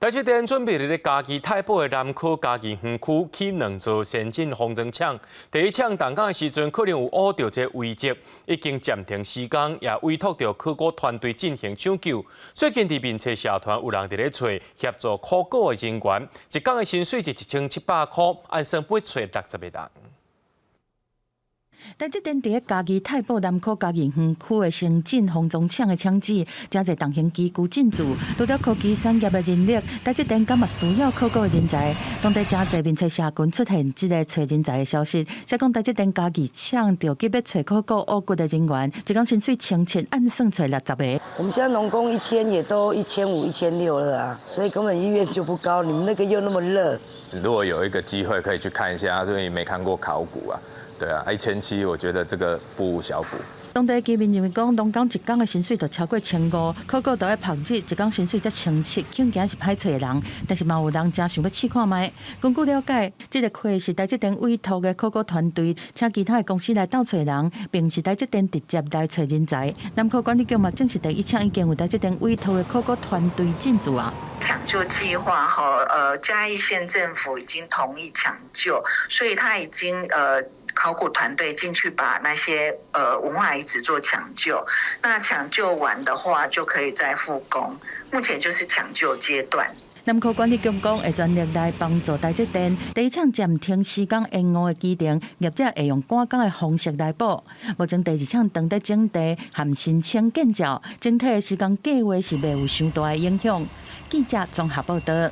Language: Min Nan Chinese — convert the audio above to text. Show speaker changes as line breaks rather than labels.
台積電準備佇咧嘉義太保的南區嘉義園區起兩座先進封裝廠。第一廠動工的時陣，可能有挖著這個遺跡，已經暫停施工，也委託著考古團隊進行搶救。最近佇面冊社團有人佇咧揣協助考古的人員，一工的薪水是1700箍，按算欲揣60個人。
台積電佇咧嘉義太保南區嘉義園區的先進封裝廠的廠址，誠濟重型機具進駐。除了科技產業的人力，台積電敢嘛需要考古的人才。當地誠濟面冊社群出現這个揣人才的消息，寫講台積電嘉義廠著急欲揣考古挖掘的人員，一工薪水1700，按算揣60個。
我們現在農工一天也都1500、1600了啊，所以根本意願就不高。你們那個又那麼熱。
如果有一個機會可以去看一下，因為沒看過考古啊。對啊，1700，我覺得這個不無小補。
當地居民認為講，農工一工的薪水就超過1500，考古都愛曝日，一工薪水才千七，恐驚是歹揣的人。但是嘛有人誠想欲試看覓。根據了解，這个課是台積電委託的考古團隊，請其他的公司來鬥揣人，並毋是台積電直接來揣人才。南區管理局嘛證實，第一廠已經有台積電委託的考古團隊進駐啊。
搶救計劃哈，嘉義縣政府已經同意搶救，所以他已經考古團隊進去把那些文化遺址做搶救，那搶救完的話就可以再復工。目前就是搶救階段。
南區管理局講會全力來幫助台積電。第一廠暫停施工延誤的工程，業者會用趕工的方式來補。目前第二廠正佇整地和申請建照，整體的施工計劃是袂有傷大的影響。記者綜合報道。